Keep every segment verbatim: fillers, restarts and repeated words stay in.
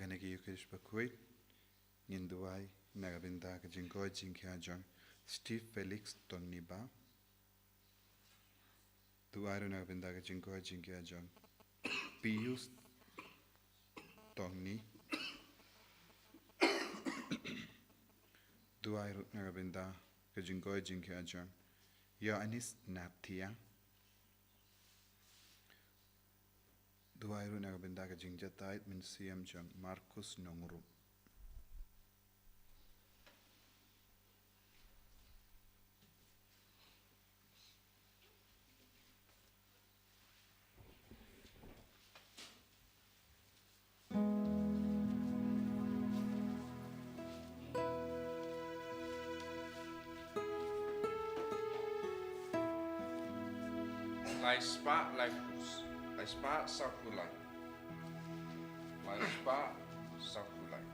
na ki Eucharist bakhuid. Ngin duwai na ka bynta ka jingkoit jingkhiah jong Steve Felix Tongni Bah. Duwai ruh na ka bynta ka jingkoit jingkhiah jong Pius Tongni. Duwai ruh na ka bynta ka jingkoit jingkhiah jong Ïoannis Nathia. Duwai ruh na ka bynta ka jingjatai mynsiem jong Markus Nongrum. Lai spah lai phew. Lai spah saw phew lai. Lai spah saw phew lai.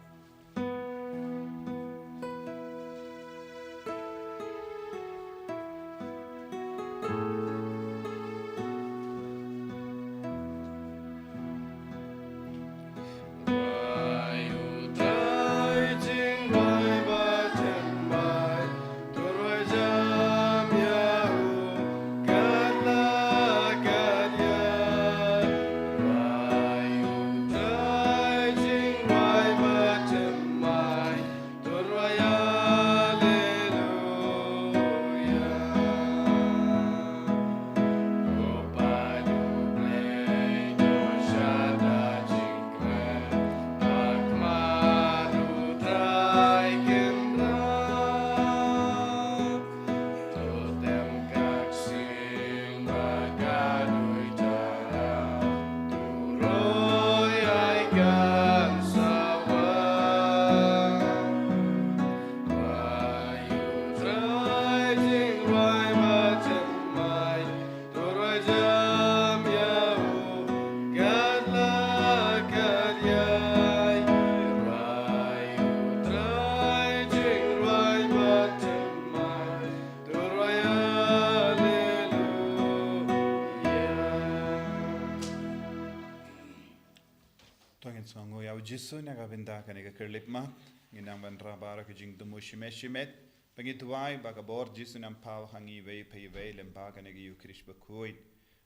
To ngin sngewnguh ïa u Jisu na ka bynta kane ka khyllipmat. Ngin nang ban rah baroh ka jingthmu shimet shimet. Ba ngi duwai ba ka bor Jisu un nang paw ha ngi iwei pa iwei lyngba kane ka Eucharist bakhuid.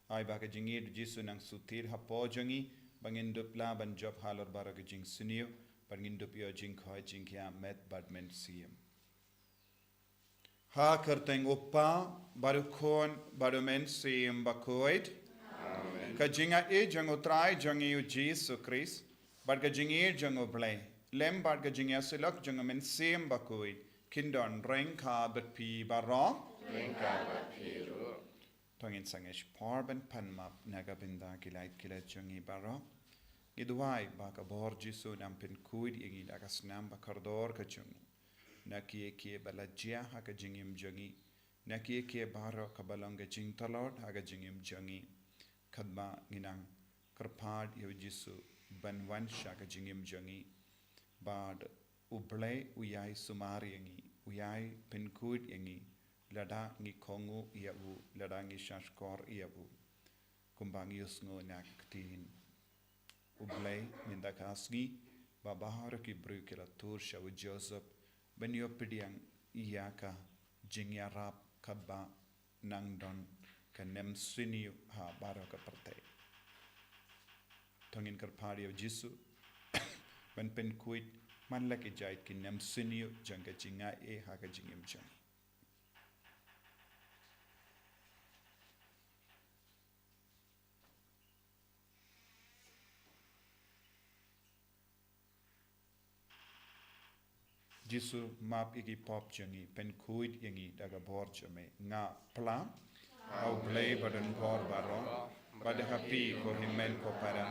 Ai ba ka jingïeit u Jisu un nang sutir hapoh jong ngi, ba ngin dup lah ban jop halor baroh ka jingsniew, ba ngin dup ïoh jingkoit jingkhiah met bad mynsiem. Ha ka kyrteng u Kpa, bad u Khun, bad u Mynsiem Bakhuid. Amen. Ka jingaiei jong u Trai jong ngi u Jisu Khrist, bad ka jingïeit jong u Blei, lem bad ka jingïasyllok jong u Mynsiem Bakhuid, kin don ryngkat bad phi baroh. Ryngkat bad phi ruh. To ngin sangeh shipor ban pan map na ka bynta ki lait ki lait jong ngi baroh. Ngi duwai ba ka bor Jisu un nang pynkhuid ïa ngi da ka snam ba kordor ka jong u. Na kiei kiei ba la jia ha ka jingim jong ngi. Na kiei kiei baroh kaba long ka jingtlot ha ka jingim jong ngi. Katba ngi nang kyrpad ïa u Jisu ban wan sha ka jingim jong ngi. Bad u Blei u ïai sumar ïa ngi, u ïai pynkhuid ïa ngi, lada ngi kohnguh ïa u, lada ngi shahshkor ïa u. Kumba ngi ïohsngew na ka ktien. U Blei, mynta ka sngi, ba baroh ki briew ki la tur sha u Joseph, ban ïoh pdiang ïa ka jingïarap kaba nang don ka nemsniew ha baroh ka pyrthei. To ngin kyrpad ïa u Jisu, ban pynkhuid, man la ki jait ki nemsniew jong ka jingaiei ha ka jingim jong ngi. Jisu, map ïa ki pop jong ngi, pynkhuid ïa ngi da ka bor jong me. Nga phla ha u Blei badonbor baroh, bad ha phi ko hynmen ko para,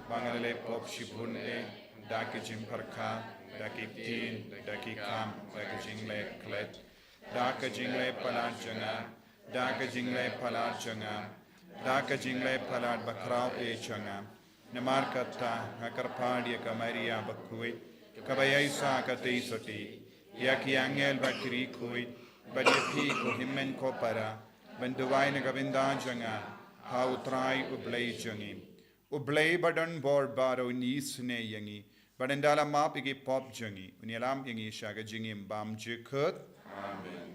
ba nga la leh pop shibun eh, da ka jingpyrkhat, da ki ktien, da ki kam, da ka jingleh klet, da ka jingleh palat jong nga, da ka jingleh palat jong nga, da ka jingleh palat bakhraw eh jong nga. Namar kata nga kyrpad ïa ka Maria bakhuid, kaba ïaisah katei shatei, ïa ki angel bad ki riewkhuid, bad ïa phi ko hynmen ko para, ban duwai na ka bynta jong nga ha u Trai u Blei jong ngi. U Blei badonbor baroh un isynei ïa ngi, Bad yn da la map ïa ki pop jong ngi. Un ïalam ïa ngi sha ka jingim bymjukut. Amen.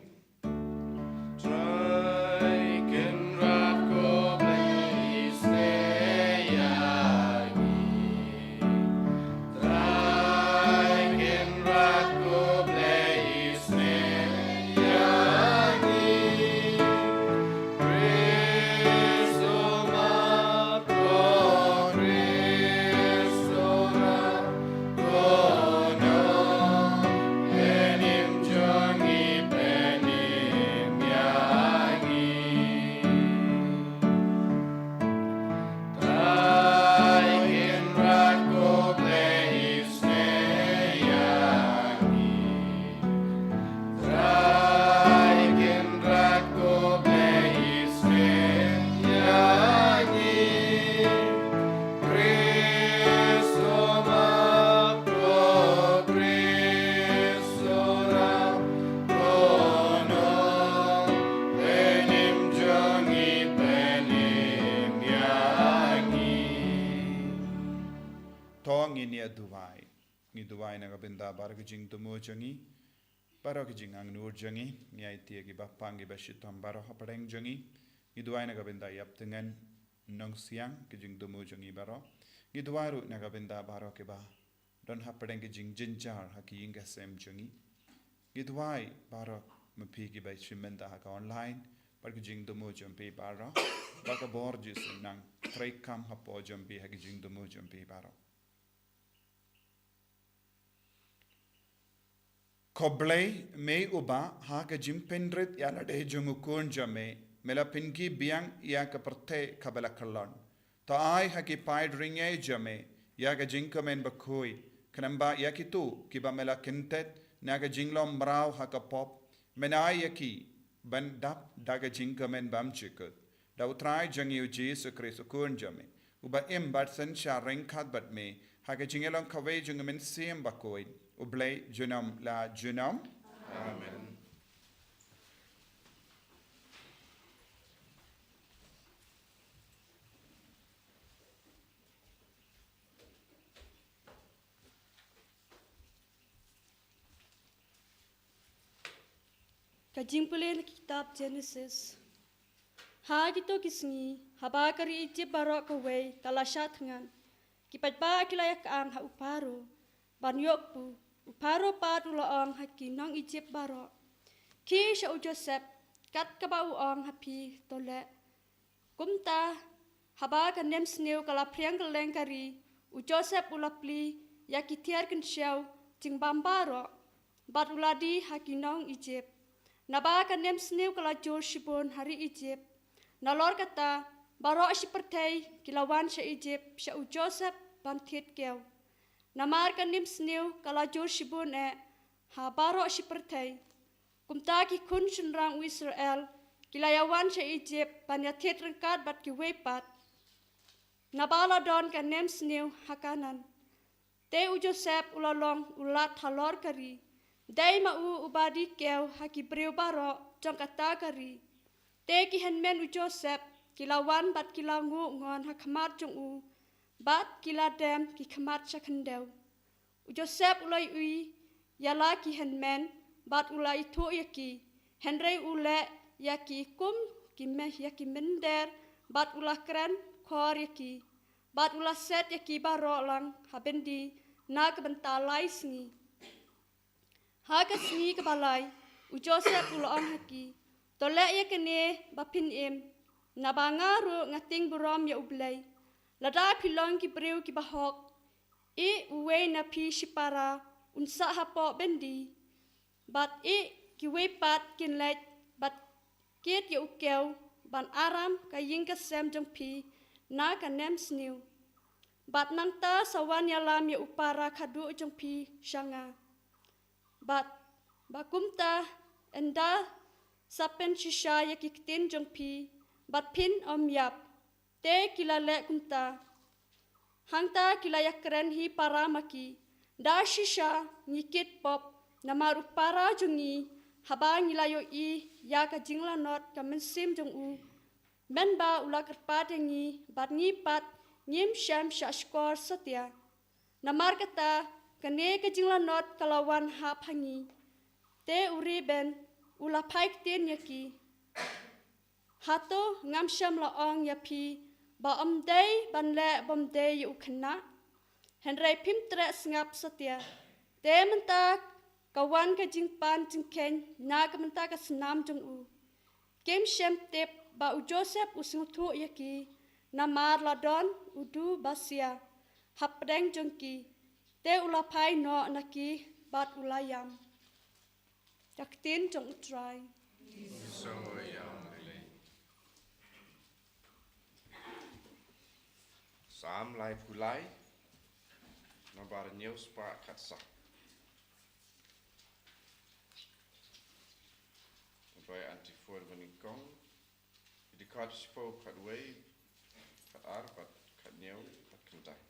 Trai Kynrad ko Blei sngewbha ïa ngi. Trai Kynrad ko Blei sngewbha ïa ngi. Khrist u map ko, Khrist u rap, ko nongpynim jong ngi, pynim ïa ngi. Trai Kynrad ko Blei sngewbha ïa ngi. Trai Kynrad ko Blei sngewbha ïa ngi. Khrist u map ko, Khrist u rap, ko nongpynim jong ngi, pynim ïa ngi. To ngin ïa duwai. Ngi duwai na ka bynta baroh ki jingthmu jong ngi, baroh ki jingangnud jong ngi, ngi aiti ïa ki bapang ki bashitom baroh hapdeng jong ngi. Ngi duwai na ka bynta ïap tyngen nongsiang ki jingthmu jong ngi baroh. Ngi duwai ruh na ka bynta baroh kiba don hapdeng ki jingjynjar ha ki ïing ki sem jong ngi. Ngi duwai baroh ma phi kiba shim bynta ha ka online, bad ki jingthmu jong phi baroh, ba ka bor Jisu nang treikam hapoh jong phi ha ki jingthmu jong phi baroh. Ko Blei, me uba ha ka jingpynrit ïalade jong u Khun jong me, me la pynkhih biang ïa ka pyrthei kaba la kyllon. To ai ha ki paid riewngeit jong me ïa ka jingkmen bakhuid, khnang ba ïa kito kiba me la kyntait na ka jinglong mraw ha ka pop, men ai ïa ki ban dap da ka jingkmen bymjukut. Da U Trai jong ngi U Jisu Khrist U Khun jong me, uba im bad synshar ryngkat bad me ha ka jingïalong kawei jong U Mynsiem Bakhuid, U Blei junom la junom. Amen. Ka jingpule na ka kitab Genesis. Ha kito ki sngi, haba ka ri Ijipt baroh kawei ka la shah thngan, ki paidbah ki la ïakang ha u Pharaoh ban ïoh kpu. U Pharaoh pat u la ong ha ki nong Ijipt baroh, khie sha u Joseph, kat kaba u ong ha phi to leh. Kumta, haba ka nemsniew ka la phriang kylleng ka ri, u Joseph u la plie ïa ki tiar kynshew jingbam baroh, bad u la die ha ki nong Ijipt. Naba ka nemsniew ka la jur shibun ha ri Ijipt. Nalor kata, baroh shi pyrthei ki la wan sha Ijipt sha u Joseph ban thied kiew. Namar ka nemsniew ka la jur shibun eh ha baroh shi pyrthei. Kumta ki khun shynrang u Israel ki la ïawan sha Ijipt ban ïathied ryngkat bad kiwei pat, naba la don ka nemsniew ha Kanaan. Te u Joseph u la long u lat halor ka ri. Dei ma u uba die kiew ha ki briew baroh jong kata ka ri. Te ki hynmen u Joseph ki la wan bad ki la nguh ngon ha khmat jong u, bad ki la dem ki khmat sha khyndew. U Joseph u la ïohi ïa la ki hynmen, bad u la ithuh ïa ki. Hynrei u leh ïa ki kum ki meh ïa ki mynder, bad u la kren khor ïa ki, bad u la set ïa ki baroh lang ha byndi na ka bynta lai sngi. Ha ka sngi kaba lai, u Joseph u la ong ha ki, to leh ïa kane ba phin im, naba nga ruh nga tieng burom ïa U Blei. Lada phi long ki briew kiba hok, ïeh uwei na phi shipara un sah hapoh byndi, bad ïeh kiwei pat kin leit bad kit ïa u kiew ban aram ka ïing ka sem jong phi na ka nemsniew. Bad nangta sa wan ïalam ïa u para khadduh jong phi sha nga. Bad ba kumta, ynda sa pynshisha ïa ki ktien jong phi, bad phin ym ïap. Te ki la leh kumta. Hangta ki la ïakren hi para ma ki, da shisha ngi kit pop, namar u para jong ngi, haba ngi la ïohi ïa ka jinglanot ka mynsiem jong u, mynba u la kyrpad ïa ngi, bad ngi pat ngim shym shah shkor satia. Namar kata, Kane ka jinglanot ka la wan ha pha ngi. Te u Reuben u la phai ktien ïa ki. Hato ngam shym la ong ïa phi ba ym dei ban leh bymdei ïa u khynnah? Hynrei phim treh sngap satia. Te mynta ka wan ka jingpan jingkheiñ na ka bynta ka snam jong u. Kim shym tip ba u Joseph u sngewthuh ïa ki, namar la don u du basia hapdeng jong ki. Te u la phai noh na ki bad u la ïam. Ka ktien jong u Trai. Salm laiphew lai, nambar hynñiew spah khatsaw. Bai Antiphon banyngkong. Ki dkhot shiphew khatwei, khatar bad khathynñiew, khatkhyndai.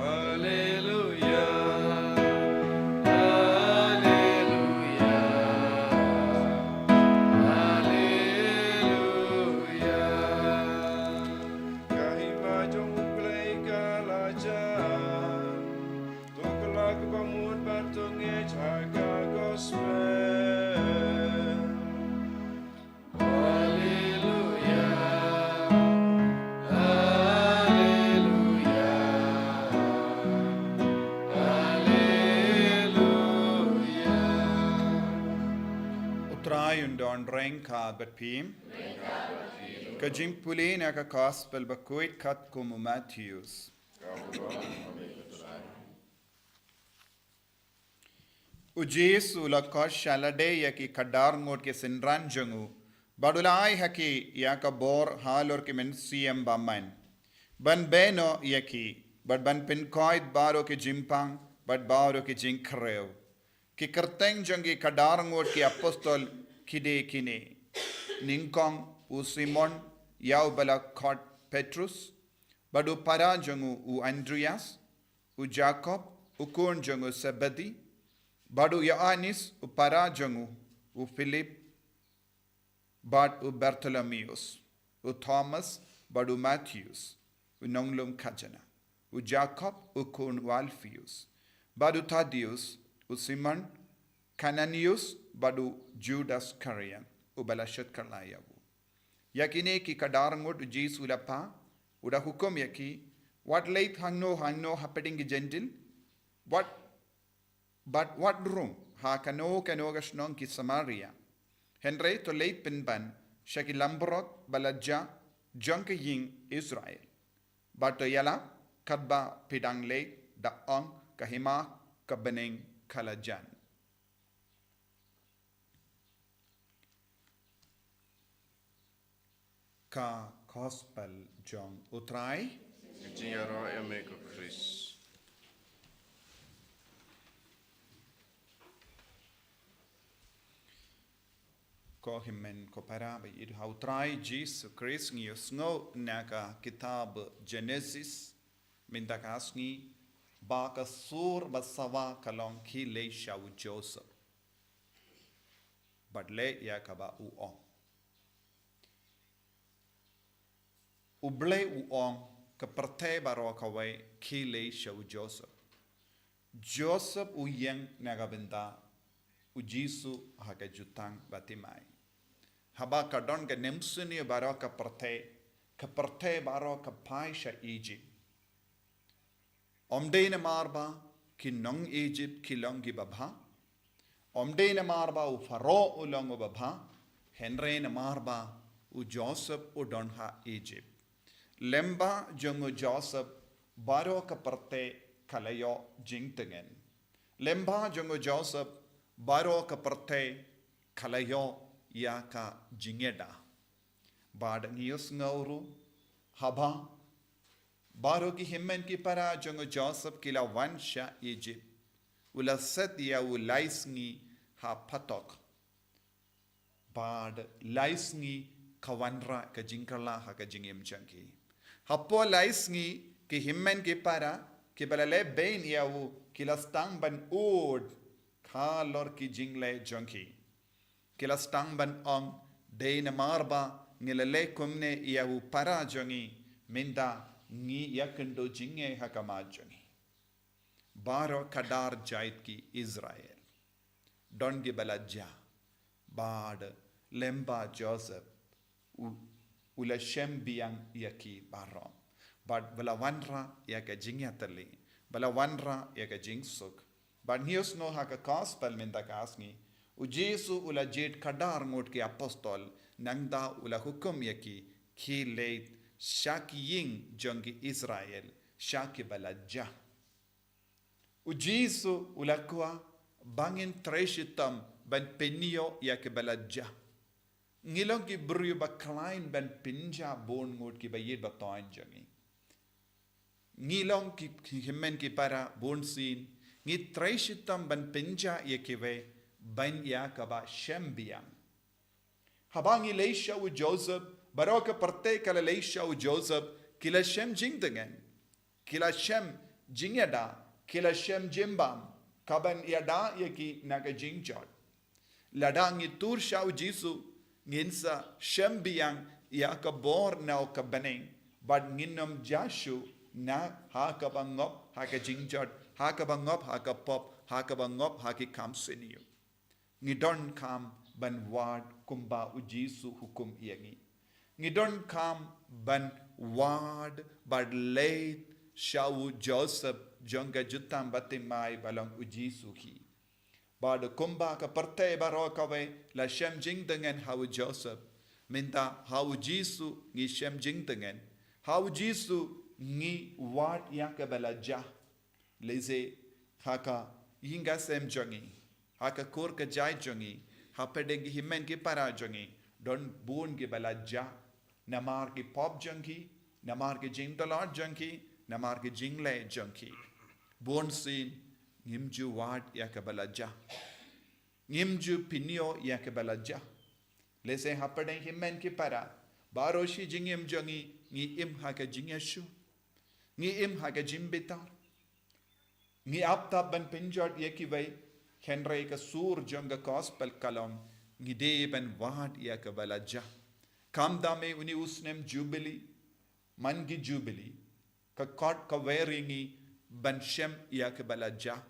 Alleluia, alleluia, alleluia. Ka hima jong U Blei ka la jan. To kylla kaba mut bad to ngeit ha ka gospel. Alleluia, alleluia, alleluia. U Trai un don ryngkat bad phi. Ka jingpule na ka gospel bakhuid katkum u Mathaios. U Jisu u la khot sha lade ïa ki khadar ngut ki synran jong u, bad u la ai ha ki ïa ka bor halor ki mynsiem bymman, ban beh noh ïa ki, bad ban pynkhuid baroh ki jingpang bad baroh ki jingkhrew. Ki kyrteng jong ki khadar ngut ki apostol ki dei kine: nyngkong, u Simon, ïa uba la khot Petrus, bad u para jong u, u Andrias, u Jakob u khun jong u Sebedi, bad u Ïoannis u para jong u, u Philip, bad u Bartholomeus, u Thomas, bad u Mathaios u nonglum khajana, u Jakob u khun u Alpheus, bad u Thadeus, u Simon Kananius, bad u Judas Iskariot, uba la shit kylla ïa u. Ïa kine ki khadar ngut u Jisu u la phah, u da hukum ïa ki, wat leit hangno hangno hapdeng ki Jentil, wat, bad wat rung ha kano kano ka shnong ki Samaria. Hynrei to leit pynban sha ki langbrot ba la jah jong ka ïing Israel. Bad to ïalap katba phi dang leit, da ong, ka hima ka bneng ka la jan. Ka Gospel jong U Trai. Ka jingïaroh ïa me ko Khrist. Ko hynmen ko para ba ïeit ha U Trai Jisu Khrist, ngi ïohsngew na ka kitab Genesis mynta ka sngi ba ka sur ba sawa ka long ki leit sha u Joseph. Bad leh ïa kaba u ong. U Blei u ong, ka pyrthei baroh kawei ki leit sha u Joseph. Joseph u ïeng na ka bynta u Jisu ha ka jutang bathymmai. Haba ka don ka nemsniew baroh ka pyrthei, ka pyrthei baroh ka phai sha Egypt. Ym dei namar ba ki nong Egypt ki long kiba bha. Ym dei namar ba u Pharaoh u long uba bha. Hynrei namar ba u Joseph u don ha Egypt. Lyngba jong u Joseph baroh ka pyrthei ka la ïoh jingtngen. Lyngba jong u Joseph baroh ka pyrthei ka la ïoh ïa ka jingïada. Bad ngi ïohsngew ruh, haba baroh ki hynmen ki para jong u Joseph ki la wan sha Egypt, u la set ïa u lai sngi ha phatok. Bad lai sngi ka wanrah ka jingkylla ha ka jingim jong ki. Hapoh lai sngi ki hynmen ki para kiba la leh beiñ ïa u ki la sdang ban ud halor ki jingleh jong ki. Ki la sdang ban ong, dei namar ba ngi la leh kumne ïa u para jong ngi, mynta ngi ïakynduh jingeh ha khmat jong ngi. Baroh khadar jait ki Israel don kiba la jah. Bad lyngba Joseph u, u la shem biang ïa ki baroh. Bad ba la wanrah ïa ka jingïatylli, ba la wanrah ïa ka jingsuk. Bad ngi ïohsngew ha ka Gospel mynta ka sngi, u Jisu u la jied khadar ngut ki apostol, nangta u la hukum ïa ki, ki leit sha ki ïing jong ki Israel, sha kiba la jah. U Jisu u la kwah ba ngin trei shitom ban pynïoh ïa kiba la jah. Ngi long ki briew ba khlaiñ ban pynjah bun ngut kiba ïeit ba thoiñ jong ngi. Ngi long ki, ki hynmen ki para bunsien, ngi trei shitom ban pynjah ïa kiwei ban ïa kaba shem biang. Haba ngi leit sha u Joseph, baroh ka pyrthei ka la leit sha u Joseph, ki la shem jingtngen, ki la shem jingïada, ki la shem jingbam, kaban ïada ïa ki na ka jingjot. Lada ngi tur sha u Jisu, ngin sa shem biang ïa ka bor na ka bneng, bad ngin ym jah shuh na ha kaba ngop ha ka jingjot, ha kaba ngop ha ka pop, ha kaba ngop ha ki kam sniew. Ngi donkam ban wad kumba u Jisu hukum ïa ngi. Ngi donkam ban wad bad leit sha u Joseph jong ka jutang bathymmai ba long u Jisu hi. Bad kumba ka pyrthei baroh kawei la shem jingtngen ha u Joseph, mynta ha u Jisu ngi shem jingtngen. Ha u Jisu ngi wad ïa kaba la jah. Lehse ha ka ïing ka sem jong ngi, ha ka kur ka jait jong ngi, hapdeng ki hynmen ki para jong ngi, don bun kiba la jah namar ki pop jong ki, namar ki jingtlot jong ki, namar ki jingleh jong ki. Bunsien ngim ju wad ïa kaba la jah. Ngim ju pynïoh ïa kaba la jah. Lehse hapdeng hynmen ki para, baroh shi jingim jong ngi, ngi im ha ka jingïasuk. Ngi im ha ka jingbitar. Ngi ap tap ban pynjot ïa kiwei, hynrei ka sur jong ka Gospel ka long, ngi dei ban wad ïa kaba la jah. Khamtam ïa une u snem Jubili, man ki Jubili, ka kot ka wer ïa ngi ban shem ïa kaba la jah.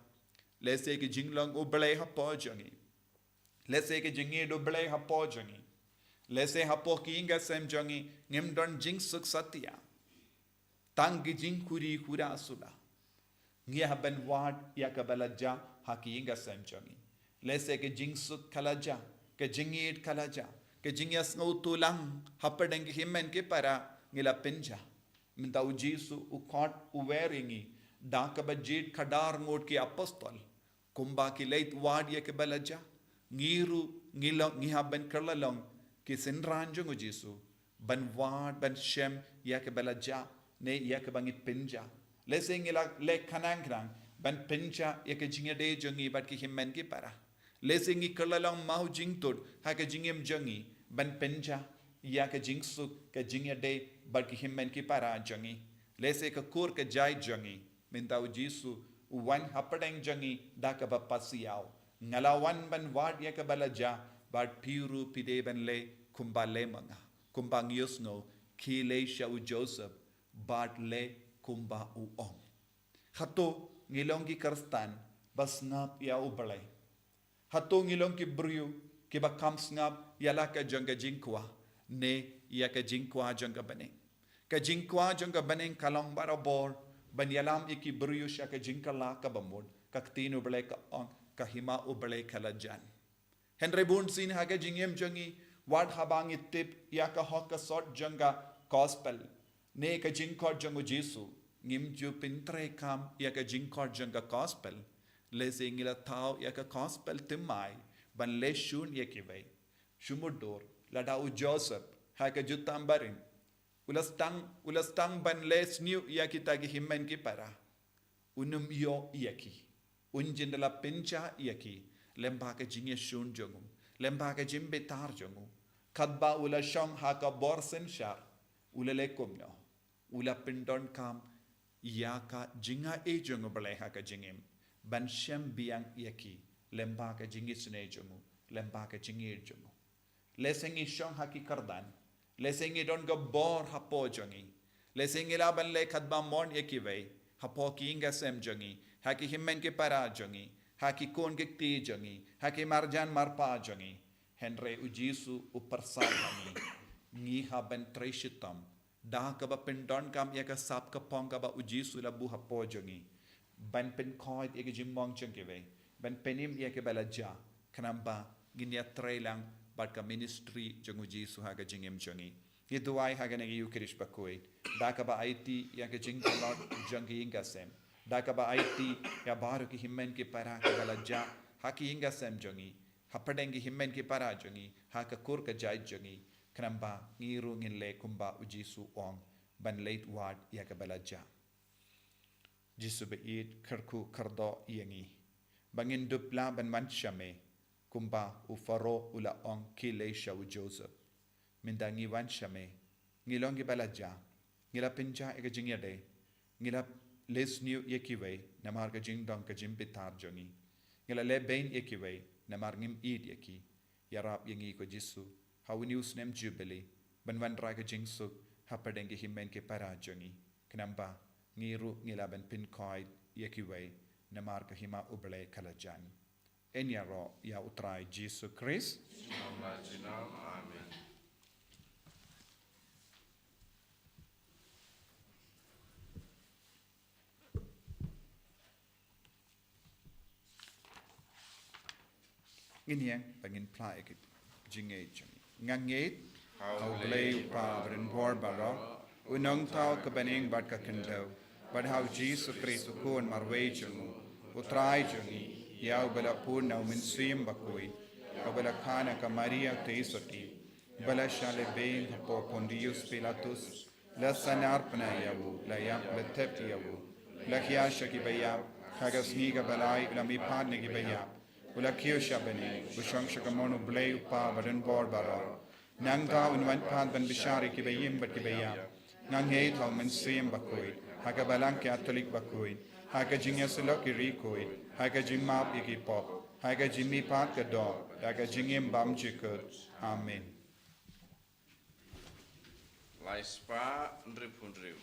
Lehse ki jinglong U Blei hapoh jong ngi. Lehse ka jingïeit U Blei hapoh jong ngi. Lehse hapoh ki ïing ki sem jong ngi, ngim don jingsuk satia. Tang ki jingkhuri khura sula. Ngi hap ban wad ïa kaba la jia ha ki ïing ki sem jong ngi. Lehse ka jingsuk ka la jia, ka jingïeit ka la jia, ka jingïasngewthuh lang hapdeng ki hynmen ki para ngi la pynjia. Mynta U Jisu u khot u wer ïa ngi da kaba jied khadar ngut ki apostol. Kumba ki leit wad ïa kaba la jia, ngi ruh ngi long, ngi hap ban kylla long ki synran jong U Jisu, ban wad, ban shem ïa kaba la jia ne ïa kaba ngi pynjia. Lehse ngi la leh khnang khnang ban pynjia ïa ka jingïadei jong ngi bad ki hynmen ki para. Lehse ngi kylla long mawjingtud ha ka jingim jong ngi ban pynjia ïa ka jingsuk, ka jingïadei bad ki hynmen ki para jong ngi. Lehse ka kur ka jait jong ngi. Mynta U Jisu u wan hapdeng jong ngi da kaba pasiaw. Nga la wan ban wad ïa kaba la jia, bad phi ruh phi dei ban leh kumba leh ma nga. Kumba ngi ïohsngew, khie leit sha u Joseph bad leh kumba u ong. Hato ngi long ki Khristan ba sngap ïa U Blei? Hato ngi long ki briew kiba kham sngap ïa la ka jong ka jingkwah ne ïa ka jingkwah jong ka bneng? Ka jingkwah jong ka bneng ka long barabor ban ïalam ïa ki briew sha ka jingkylla kaba mut. Ka ktien U Blei ka ong, ka hima U Blei ka la jan. Hynrei bun sien ha ka jingim jong ngi, wat haba ngi tip ïa ka hok ka sot jong ka gospel ne ka jingkhot jong U Jisu, ngim ju pyntreikam ïa ka jingkhot jong ka gospel. Lehse ngi la thaw ïa ka gospel thymmai ban leh shun ïa kiwei. Shu mutdur, lada u Joseph ha ka jutang barim u la sdang, u la sdang ban leh sniew ïa kita ki hynmen ki para, un ym ïoh ïa ki. Un jin da la pynjah ïa ki lyngba ka jingïashun jong u, lyngba ka jingbitar jong u. Katba u la shong ha ka bor synshar, u la leh kumno? U la pyndonkam ïa ka jingaiei jong U Blei ha ka jingim ban shem biang ïa ki lyngba ka jingisynei jong u, lyngba ka jingïeit jong u. Lehse ngi shong ha ki kyrdan, lehse ngi don ka bor hapoh jong ngi, lehse ngi lah ban leh katba mon ïa kiwei hapoh ki ïing ki sem jong ngi, ha ki hynmen ki para jong ngi, ha ki khun ki kti jong ngi, ha ki marjan marpa jong ngi. Hynrei U Jisu u pyrsad ha ngi. Ngi hap ban trei shitom da kaba pyndonkam ïa ka sap ka phong kaba U Jisu u la buh hapoh jong ngi, ban pynkhuid ïa ka jingmong jong kiwei, ban pynim ïa kaba la jia, khnang ba ngin ïatrei lang bad ka ministry jong U Jisu ha ka jingim jong ngi. Ngi duwai ha kane ka Ïukharist bakhuid da kaba aiti ïa ka jingtlot jong ki ïing ki sem, da kaba aiti ïa baroh ki hynmen ki para kaba la jia ha ki ïing ki sem jong ngi, hapdeng ki hynmen ki para jong ngi, ha ka kur ka jait jong ngi, khnang ba ngi ruh ngin leh kumba U Jisu u ong, ban leit wad ïa kaba la jia. Jisu baieit, kyrkhu kyrdoh ïa ngi ba ngin dup lah ban wan sha me, kumba u Pharaoh u la ong, khie leit sha u Joseph. Mynta ngi wan sha me, ngi long kiba la jia, ngi la pynjah ïa ka jingïadei, ngi la leh sniew ïa kiwei namar ka jingdon ka jingbitar jong ngi, ngi la leh beiñ ïa kiwei namar ngim ïeit ïa ki. Ïarap ïa ngi ko Jisu ha une u snem Jubili ban wanrah ka jingsuk hapdeng ki hynmen ki para jong ngi, khnang ba ngi ruh ngi lah ban pynkhuid ïa kiwei namar ka hima U Blei ka la jan. Yn ïaroh ïa U Trai Jisu Khrist. Amen. Ngin ïeng ba ngin phla ïa ka jingngeit jong ngi. Nga ngeit ha U Blei U Kpa badonbor baroh, u nongthaw ka bneng bad ka khyndew, bad ha U Jisu Khrist u Khun marwei jong u, U Trai jong ngi, ïa uba la pun na U Mynsiem Bakhuid, ïa uba la kha na ka Maria Theisotti, ba la shah leh beiñ hapoh Pontius Pilatus, la sahnarphna ïa u, la ïap, la thep ïa u, la khia sha kiba ïap, ha ka sngi kaba lai u la mihpat na kiba ïap, u la kiew sha bneng, u shong sha kamon U Blei U Kpa badonbor baroh. Nangta un wan pat ban bishar ïa kiba im bad kiba ïap. Nga ngeit ha U Mynsiem Bakhuid, ha ka Balang Katholik bakhuid, ha ka jingïasyllok ki riewkhuid, ha ka jingmap ïa ki pop, ha ka jingmihpat ka doh, ha ka jingim bymjukut. Amen. Lai spah hynriewphew hynriew.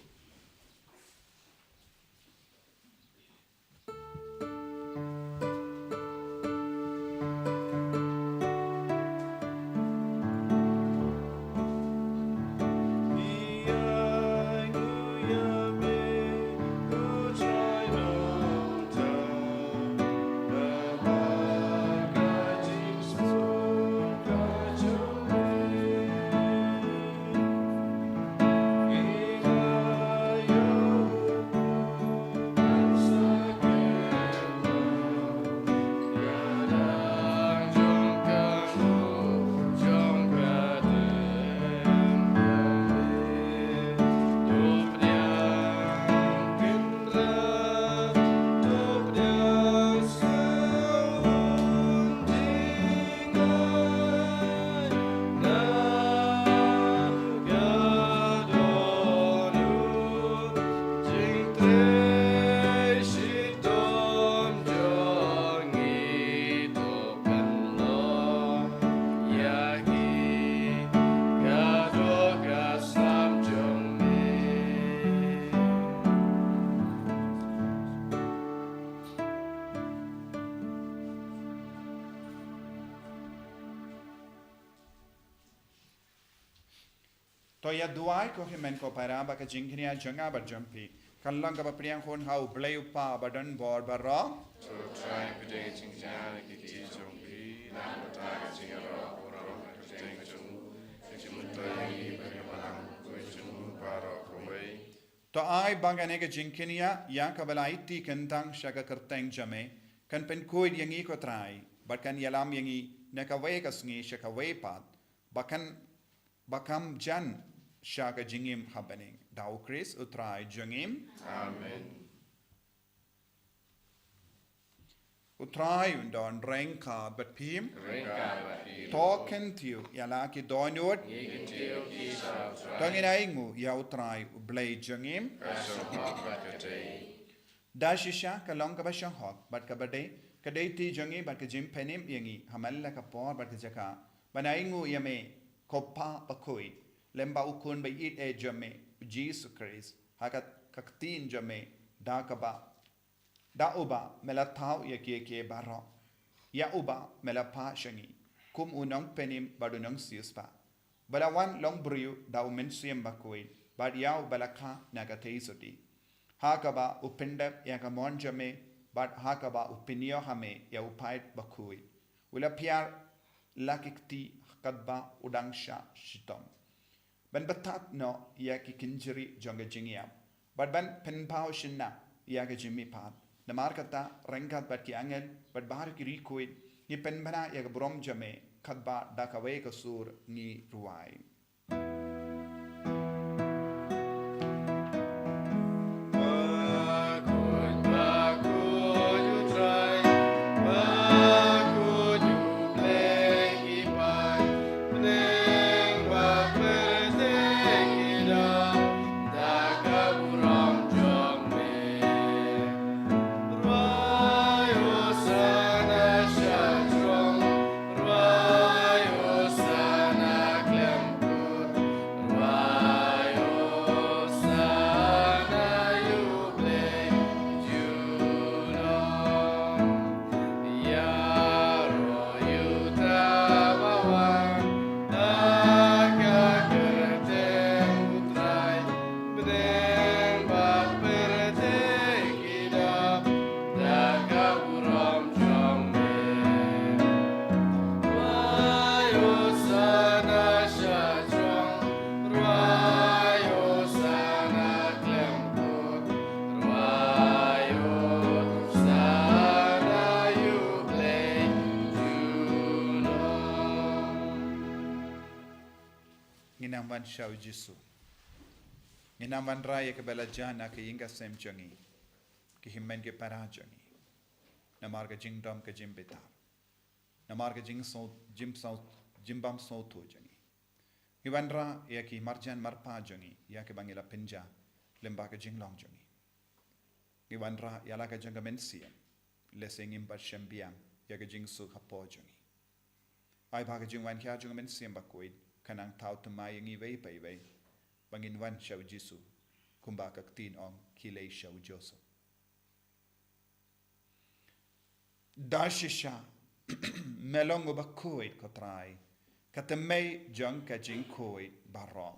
To ïa duwai ko hynmen ko para ba ka jingkñia jong nga bad jong phi kan long kaba pdiang hun ha U Blei U Kpa ba don bor baroh. To trai pdiang jingkñia ki ti jong phi na ka ta ka jingïaroh baroh ka jing jong u. Ka jingmyntoi ba ka balang ko jong u baroh kawei. To ai ba kane ka jingkñia ïa kaba la aiti kyntang sha ka kyrteng jong me kan pynkhuid ïa ngi ko Trai bad kan ïalam ïa ngi na kawei ka sngi sha kawei pat ba kan ba kam jan sha ka jingim ha bneng. Da U Khrist U Trai jong ngi. Amen. U Trai un don ryngkat bad phi. Ryngkat bad phi. To kyntiew ïa la ki dohnud. Ngi kyntiew ki sha U Trai. To ngin ainguh ïa U Trai U Blei jong ngi. Ka shong bha bad ka dei. Da shisha ka long kaba shong hok bad kaba dei, ka dei ti jong ngi bad ka jingpynim ïa ngi ha man la ka por bad ka jaka ban ainguh ïa me ko Kpa bakhuid, lem bad U Khun ba ïeit eh jong me, U Jisu Khrist, ha ka, ka ktien jong me, da kaba, da uba me la thaw ïa kiei kiei baroh, ïa uba me la phah sha ngi kum u nongpynim bad u nongsiewspah, ba la wan long briew da U Mynsiem Bakhuid bad ïa u ba la kha na ka theisotti, ha kaba u pyndep ïa ka mon jong me bad ha kaba u pynïoh ha me ïa u paid bakhuid. U la phiar la ki kti katba u dang shah shitom ban batat noh ïa ki kynjri jong ka jingïap bad ban pynpaw shynna ïa ka jingmihpat. Namar kata ryngkat bad ki angel bad baroh ki riewkhuid ngi pynbna ïa ka burom jong me katba da kawei ka sur ngi rwai. Ngin nang wan sha U Jisu. Ngin nang wanrah ïa kaba la jan na ka ïing ka sem jong ngi, ki hynmen ki para jong ngi. Namar ka jingdom ka jingbitar, namar ka jingsngew, jingsngew, jingbymsngewthuh jong ngi. Ngi wanrah ïa ki marjan marpa jong ngi ïa kiba ngi la pynjah lyngba ka jinglong jong ngi. Ngi wanrah ïa la ka jong ka mynsiem, lehse ngim pat shem biang ïa ka jingsuk hapoh jong ngi. Ai ba ka jingwan hiar jong ka Mynsiem Bakhuid kan nang thaw thymmai ïa ngi iwei pa iwei ba ngin wan sha U Jisu, kumba ka ktien ong, khie leit sha u Joseph. Da shisha me long uba khuid ko Trai, ka thymmei jong ka jingkhuid baroh.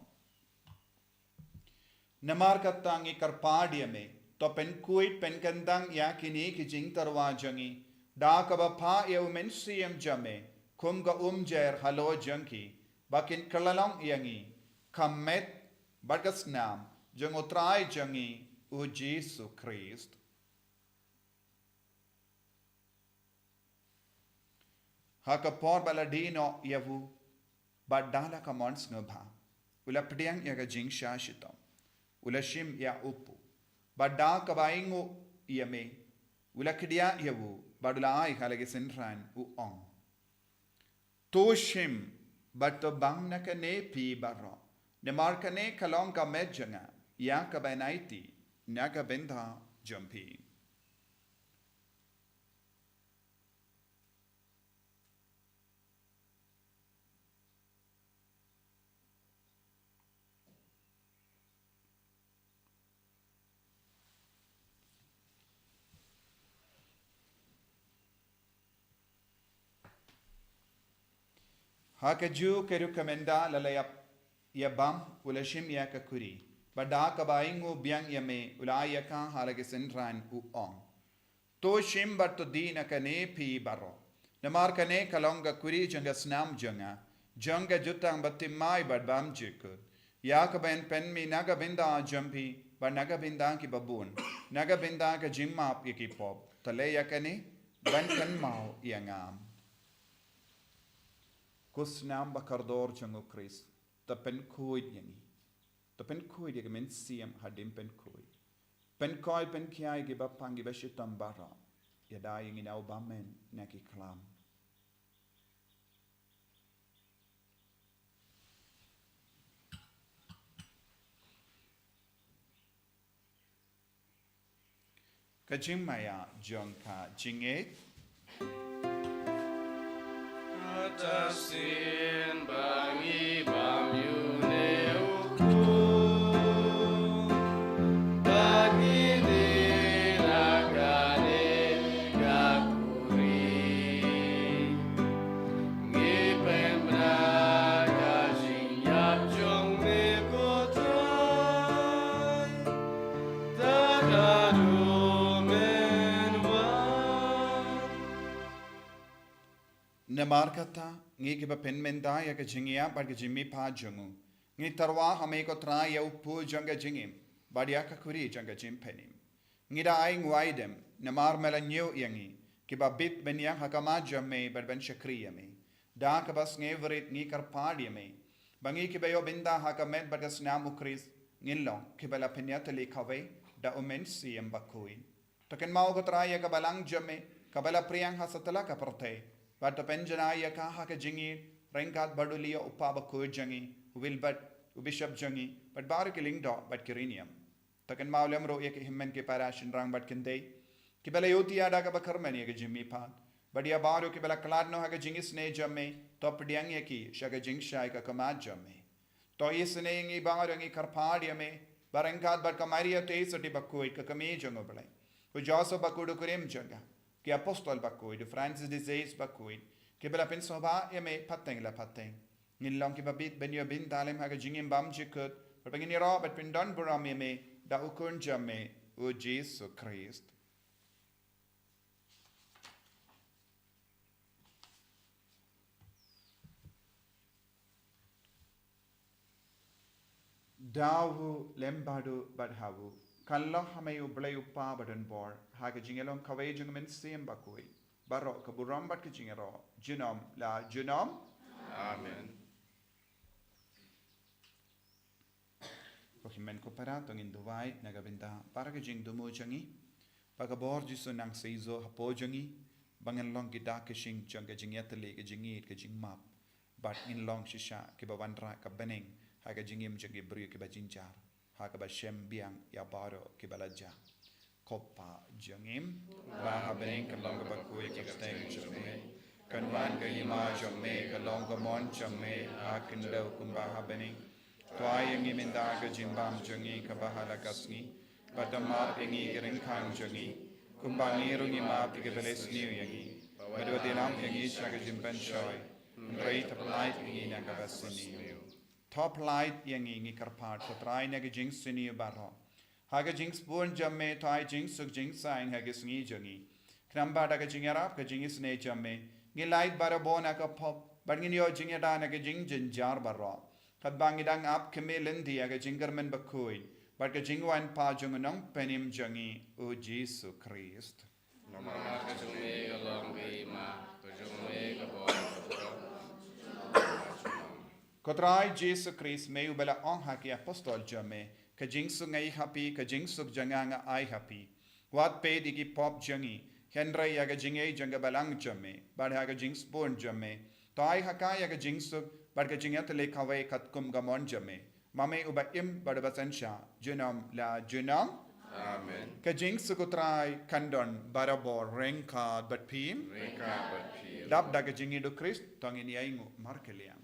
Namar kata ngi kyrpad ïa me, to pynkhuid pynkyndang ïa kine ki jingtyrwa jong ngi da kaba phah ïa U Mynsiem jong me kum ka umjer halor jong ki, ba kin kylla long ïa ngi ka met bad ka snam jong U Trai jong ngi U Jisu Khrist. Ha ka por ba la die noh ïa u, bad da la ka mon sngewbha u la pdiang ïa ka jingshah shitom, u la shim ïa u puh, bad da kaba ainguh ïa me u la khdiah ïa u, bad u la ai ha la ki synran, u ong: To shim bad to bang na kane phi baroh, namar kane ka long ka met jong nga ïa ka ban aiti na ka bynta jong phi. Ha kajuh ka rukom ynda la la ïap ïa bam, u la shim ïa ka kuri. Bad da kaba ainguh biang ïa me, u la ai ïa ka ha la ki synran, u ong: To shim bad to die na kane phi baroh. Namar kane ka long ka kuri jong ka snam jong nga, jong ka jutang bathymmai bad bymjukut, ïa kaba yn pynmih na ka bynta jong phi bad na ka bynta ki babun, na ka bynta ka jingmap ïa ki pop. To leh ïa kane ban kynmaw ïa nga. Ko snam ba kordor jong U Khrist, to pynkhuid ïa ngi. To pynkhuid ïa ka mynsiem hadien pynkhuid. Pynkhuid, pynkhia ïa kiba pang, kiba shitom baroh. Ïada ïa ngi na u bymman na ki khlam. Ka jingmaïa jong ka jingngeit. Kata sien ba ngi bam ïa une u khun, ba ngi die na kane ka kuri. Ngi pynbna ka jingïap jong me, ko Trai, tad haduh men wan. Namar kata, ngi kiba pynmynta ïa ka jingïap bad ka jingmihpat jong u, ngi tyrwa ha me, ko Trai, ïa u phul jong ka jingim bad ïa ka kuri jong ka jingpynim. Ngi da ai nguaidem namar me la ñiew ïa ngi, kiba bit bynñiang ha khmat jong me, ban ban shakri ïa me. Da kaba sngewrit ngi kyrpad ïa me, ba ngi kiba ïoh bynta ha ka met bad ka snam U Khrist, ngin long kiba la pynïatylli kawei da u Mynsiem Bakhuid. To kynmaw, ko Trai, ïa ka balang jong me kaba la phriang ha satlak ka pyrthei, bad to pynjanai ïa ka ha ka jingïeit, ryngkat bad u Leo, u kpa bakhuid jong ngi, u Wilbert, u Bishop jong ngi, bad baroh ki lyngdoh bad ki riewniam. To kynmaw lem ruh ïa ki hynmen ki para, shynrang bad kynthei, kiba la ïohi ïa da kaba kyrmen ïa ka jingmihpat, bad ïa baroh kiba la khlad noh ha ka jingisynei jong me, to pdiang ïa ki sha ka jingshai ka khmat jong me. To isynei ïa ngi baroh, ngi kyrpad ïa me, ba ryngkat bad ka Maria Theisotti bakhuid, ka kmie jong U Blei, u Joseph bakhuid u kurim jong ka, ki apostol bakhuid, u Francis de Sales bakhuid, kiba la pynsngewbha ïa me pateng la pateng, ngin long kiba bit ban ïoh bynta lem ha ka jingim bymjukut, bad ba ngin ïaroh bad pyndonburom ïa me da u Khun jong me, u Jisu Khrist. Da u lem bad u bad ha u, kan long ha me U Blei U Kpa badonbor, ha ka jingïalong kawei jong U Mynsiem Bakhuid, baroh ka burom bad ka jingïaroh, junom la junom. Amen. Ko hynmen ko para, to ngin duwai na ka bynta para ka jingthmu jong ngi, ba ka bor Jisu nang seisoh hapoh jong ngi, ba ngin long ki dak ki shyieng jong ka jingïatylli, ka jingïeit, ka jingmap, bad ngin long shisha kiba wanrah ka bneng ha ka jingim jong ki briew kiba jynjar, ha kaba shem biang ïa baroh kiba la jah. Ko Pa jong ngi, ba ha bneng, kan long ka bakhuid ka kyrteng jong me, kan wan ka hima jong me, kan long ka mon jong me ha khyndew kumba ha bneng. To ai ïa ngi mynta ka jingbam jong ngi kaba ha la ka sngi, bad to map ïa ngi ki ryngkang jong ngi, kumba ngi ruh ngi map ïa kiba leh sniew ïa ngi, bad wat ïalam ïa ngi sha ka jingpynshoi, hynrei to pyllait ïa ngi na kaba sniew. To pyllait ïa ngi, ngi kyrpad, ko Trai, na ka jingsniew baroh. Ha ka jingsbun jong me, to ai jingsuk jingsaiñ ha ka sngi jong ngi. Khnang ba da ka jingïarap ka jingisynei jong me, ngin lait barabor na ka pop, bad ngin ïoh jingïada na ka jingjynjar baroh, katba ngi dang ap khmih lynti ïa ka jingkyrmen bakhuid bad ka jingwan pat jong u Nongpynim jong ngi, u Jisu Khrist. Namar ka jong me ka long ka hima, ka jong me ka bor, ka bor. Ko Trai Jisu Khrist, me uba la ong ha ki apostol jong me, ka jingsuk nga ai ha phi, ka jingsuk jong nga nga ai ha phi. Wat peit ïa ki pop jong ngi, hynrei ïa ka jingïeit jong ka balang jong me, bad ha ka jingsbun jong me, to ai ha ka ïa ka jingsuk bad ka jingïatylli kawei katkum ka mon jong me, ma me uba im bad uba synshar, junom la junom. Amen. Ka jingsuk u Trai kan don barabor ryngkat bad phi. Ryngkat bad phi. Dap da ka jingïeit u Khrist, to ngin ïainguh markylliang.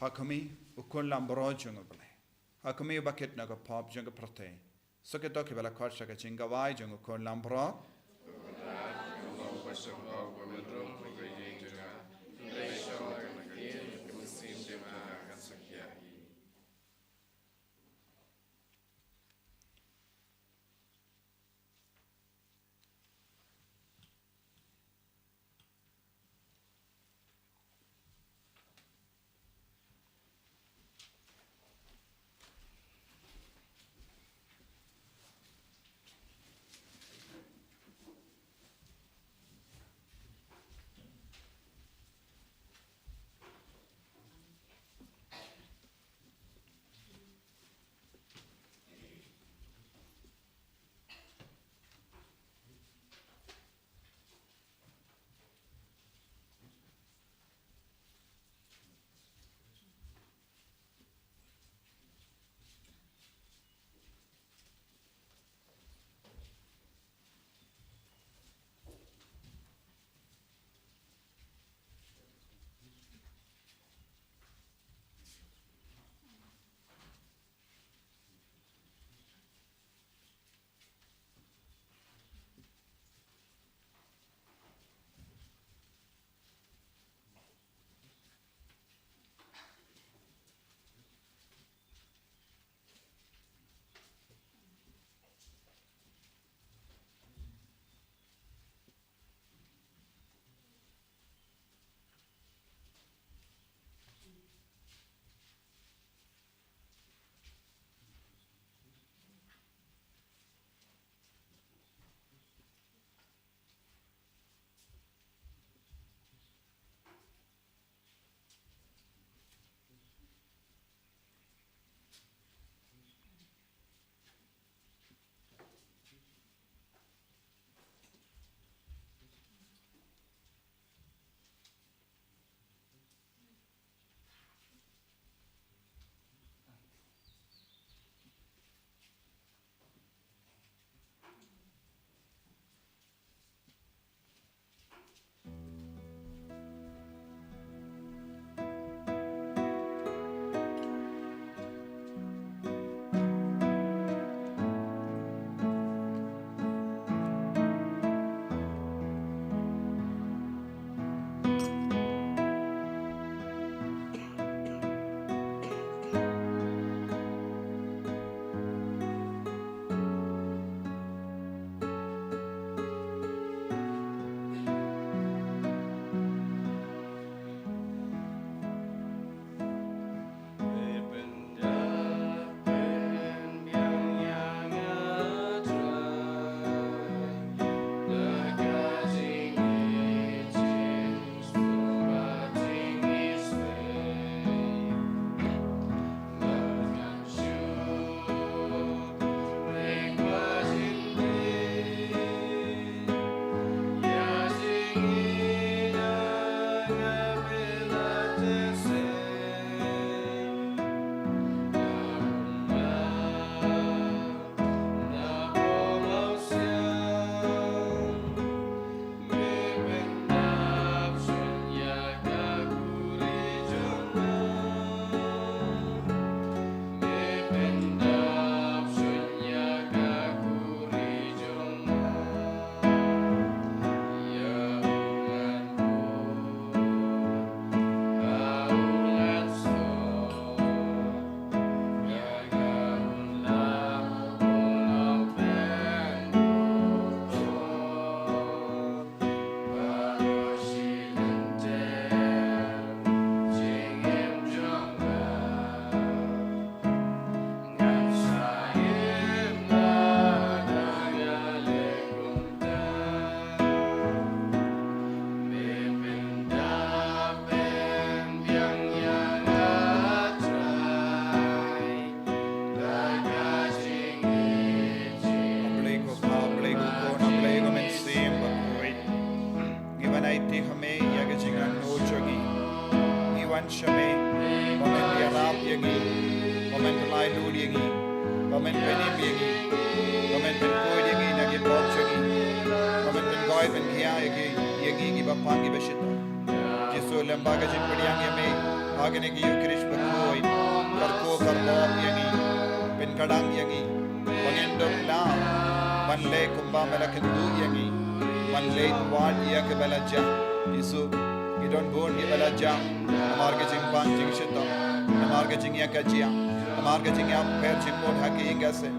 Ha khmih, u Khun Lambrot jong U Blei. Ha khmih, u bakit na ka pop jong ka pyrthei. Soh kito kiba la khot sha ka jingkawei jong u Khun Lambrot. A Blei ko Pa, a Blei ko Khun, a Blei ko Mynsiem Bakhuid. Ngi wan aiti ha me ïa ka jingangnud jong ngi. Ngi wan sha me ba men ïarap ïa ngi, ba men pyllait lut ïa ngi, ba men pynim ïa ngi, ba men pynkhuid ïa ngi na ki pop jong ngi, ba men pynkhuid pynkhiah ïa ngi, ïa ngi kiba pang kiba shitom. Jisu, lem bad ka jingpdiang ïa me. Ha kane ka Ïukharist bakhuid, kyrkhu kyrdoh ïa ngi, pynkhlaiñ ïa ngi, ba ngin dup lah ban leh kumba me la kynduh ïa ngi ban leh wat ïa kaba la jah. Jisu, ngi don bun kiba la jah namar ka jingpang jingshitom, namar ka jingïakajia, namar ka jingïapher jingmut ha ki ïing ki sem,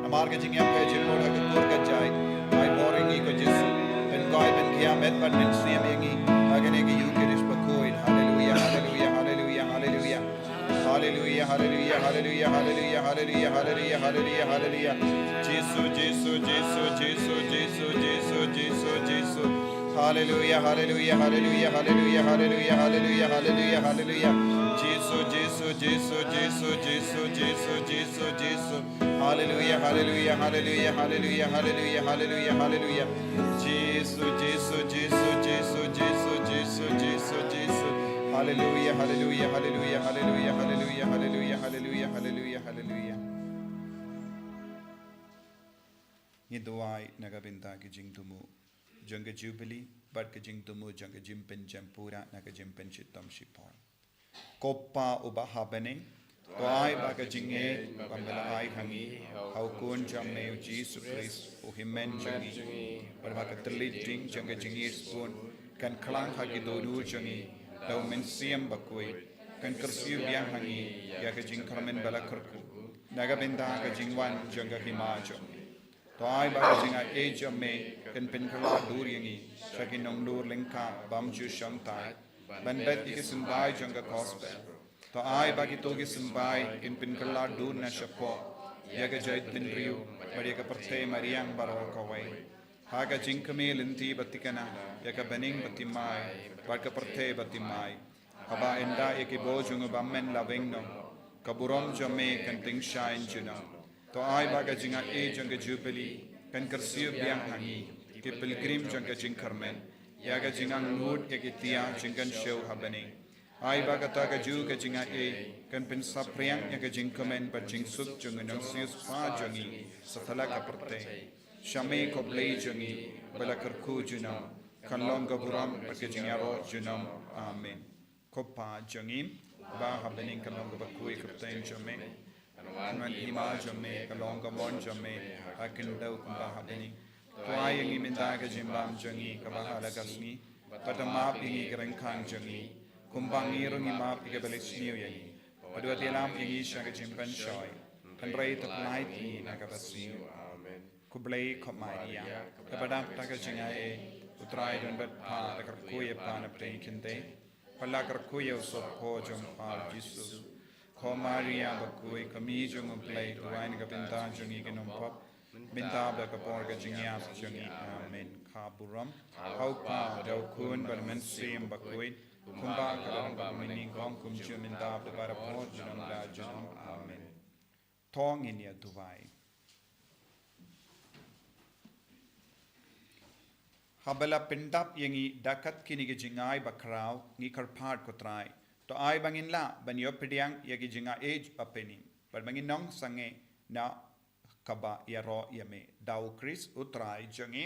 namar ka jingïapher jingmut ha ka kur ka jait. Ai bor ïa ngi ko Jisu, pynkoit pynkhia met bad mynsiem ïa ngi ha kane ka Ïukharist bakhuid. Haleluia, haleluia, haleluia, haleluia. Haleluia, haleluia, haleluia, haleluia, haleluia, haleluia, haleluia, haleluia. Jisu, Jisu, Jisu, Jisu, Jisu, Jisu, Jisu. Haleluia, haleluia, haleluia, haleluia, haleluia, haleluia, haleluia, haleluia. Jisu, Jisu, Jisu, Jisu, Jisu, Jisu, Jisu, Jisu. Haleluia, haleluia, haleluia, haleluia, haleluia, haleluia, haleluia. Jisu, Jisu, Jisu, Jisu, Jisu, Jisu, Jisu. Haleluia, haleluia, haleluia, haleluia, haleluia, haleluia, haleluia, haleluia, haleluia. Ngi duwai na ka bynta ka jingthmu jong ka Jubili bad ka jingthmu jong ka jingpynjem pura na ka jingpynshitom shipor. Ko Pa uba ha bneng, to ai ba ka jingngeit ba me la ai ha ngi ha u Khun jong me u Jisu Khrist u Hynmen jong ngi, bad ba ka thylliej ding jong ka jingngeit sbun kan khlang ha ki dohnud jong ngi da u Mynsiem Bakhuid, kan kyrsiew biang ha ngi ïa ka jingkyrmen ba la kyrkhu na ka bynta ka jingwan jong ka Hima jong me. To ai ba ka jingaiei jong me kan pynkylla dur ïa ngi sha ki nonglur lyngkha bym ju shong thait ban bret ïa ki symbai jong ka Gospel. To ai ba kito ki symbai kin pynkylla dur na shapoh ïa ka jaitbynriew bad ïa ka pyrthei mariang baroh kawei, ha ka jingkmie lynti ba thikna ïa ka bneng ba thymmai bad ka pyrthei ba thymmai. Haba ynda ïa ki bor jong u bymman la weng noh, ka burom jong me kan tyngshaiñ junom. To ai ba ka jingaiei jong ka Jubili kan kyrsiew biang ha ngi, ki pilgrim jong ka jingkyrmen, ïa ka jingangnud ïa ki tiar jingkynshew ha bneng. Ai ba kata kajuh ka jingaiei kan pynsaphriang ïa ka jingkmen bad jingsuk jong u nongsiewspah jong ngi satlak ka pyrthei. Sha me ko Blei jong ngi ba la kyrkhu junom, kan long ka burom bad ka jingïaroh junom. Amen. Ko Pa jong ngi ba ha bneng, kan long kaba khuid ka kyrteng jong me. Kan wan ka hima jong me, kan long ka mon jong me ha khyndew kumba ha bneng. To ai ïa ngi mynta ka jingbam jong ngi kaba ha la ka sngi, bad to map ïa ngi ki ryngkang jong ngi, kumba ngi ruh ngi map ïa kiba leh sniew ïa ngi. Bad wat ïalam ïa ngi sha ka jingpynshoi, hynrei to pyllait ïa ngi na kaba sniew. Amen. Ko Blei ko Maria, kaba dap da ka jingaiei, U Trai u don bad pha, to kyrkhu ïa pha na pdeng ki khyndai, bad la kyrkhu ïa u sohphoh jong pha u Jisu. Ko Maria bakhuid, ko Kmie jong U Blei, duwai na ka bynta jong ngi ki nongpop, mynta bad ha ka por ka jingïap jong ngi. Amen. Ka burom ha U Kpa, bad ha U Khun, bad ha U Mynsiem Bakhuid, kumba ka long bad mynnyngkong, kumjuh mynta bad ha ka por junom la junom. Amen. To ngin ïa duwai. Haba la pyndap ïa ngi da kat kine ki jingai bakhraw, ngi kyrpad ko Trai, to ai ba ngin lah ban ïoh pdiang ïa ki jingaiei ba pynïeng, bad ba ngin long sangeh na kaba ïaroh ïa me. Da U Khrist U Trai jong ngi.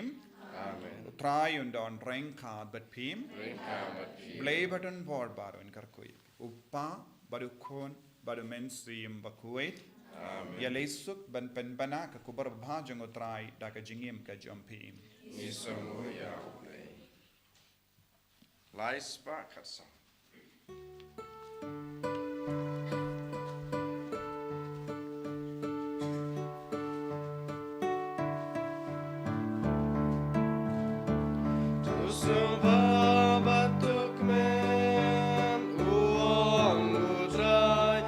Amen. U Trai un don ryngkat bad phi. Ryngkat bad phi. Blei ba don bor baroh un kyrkhu ïa phi. U Kpa, bad U Khun, bad U Mynsiem Bakhuid. Amen. Ïaleh suk ban pynbna ka khubor babha jong U Trai da ka jingim ka jong phi. Ngi sngewbha ïa U Blei. Lai spah khatsaw. To sngewbha bad to kmen, u ong U Trai,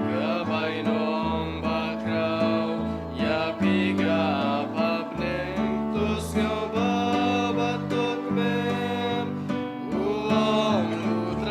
ka bainong bakhraw ïa phi ka bapneng. To sngewbha bad to kmen, u ong U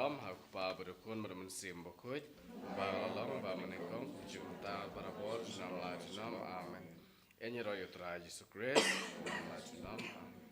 Ong ha u Kpa bad u Khun bad u Mynsiem Bakhuid, ba la long, ba mynnyngkong, kumjuh mynta, barabor, junom la junom. Amen. Ïaroh ïa u Trai Jisu Khrist, junom la junom. Amen.